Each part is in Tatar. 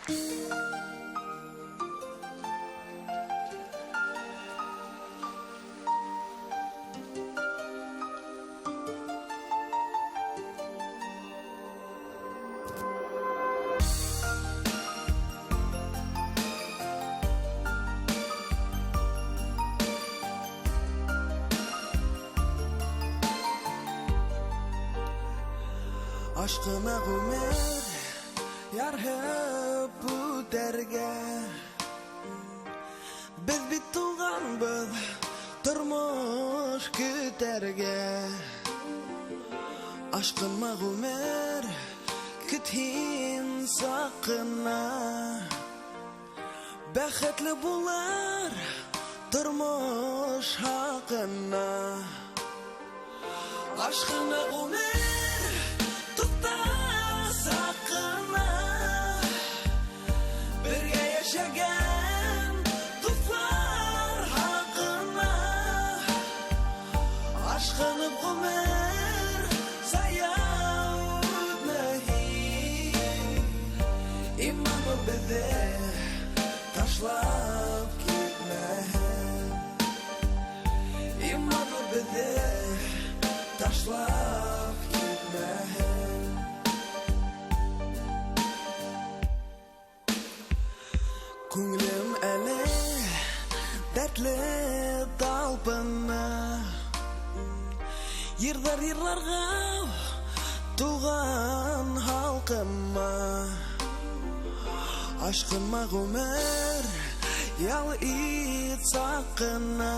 Ашкына гомер ярһып үтәргә. Без бит туганбыз тормыш көтәргә. Ашкынма гомер, көт һин сак кына. Бәхетле булыр тормыш хакына. Ашкына гомер, тукта сак кына. Бергә яшәгән дуслар хакына. Ашкынып гомер зая үтмә һин. Иманлы безне ташлап китмәһен. Иманлы безне ташлап китмәһен. Күңелем әле дәртле талпына. Йырлар йырларга туган халкыма. Ашкынма гомер, ял ит сак кына.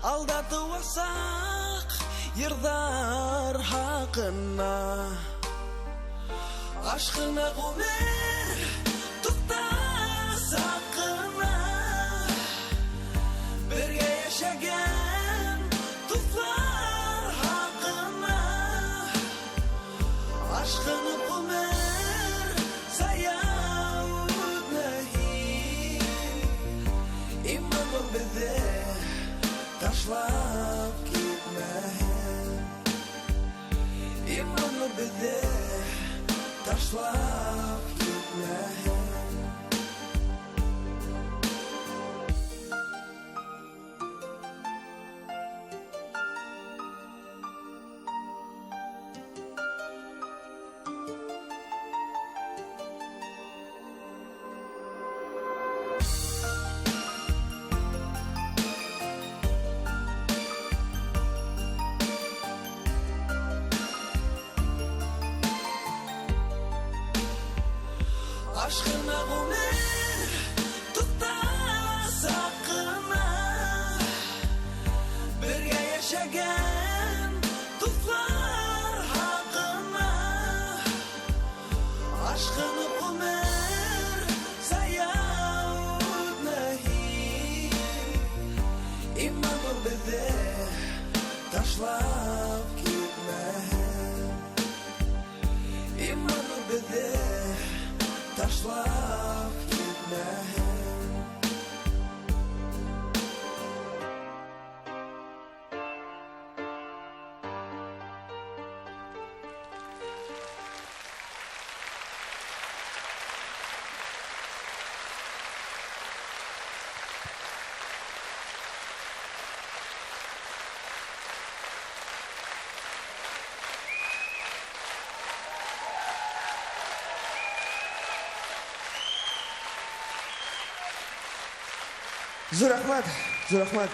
Алда туасак йырлар хакына. Ашкына гомер, тукта сак кына. Бергә яшәгән дуслар хакына. Ашкынып гомер зая үтмә һин. Иманлы безне ташлап китмәһен. Иманлы безне ташлап китмәһен. Ашкына гомер, тукта сак кына. Бергә яшәгән дуслар хакына. Ашкынып гомер зая үтмә һин. Иманлы безне ташлап китмәһен. Иманлы безне ташлап китмәһен. Зур рәхмәт, зур рәхмәт.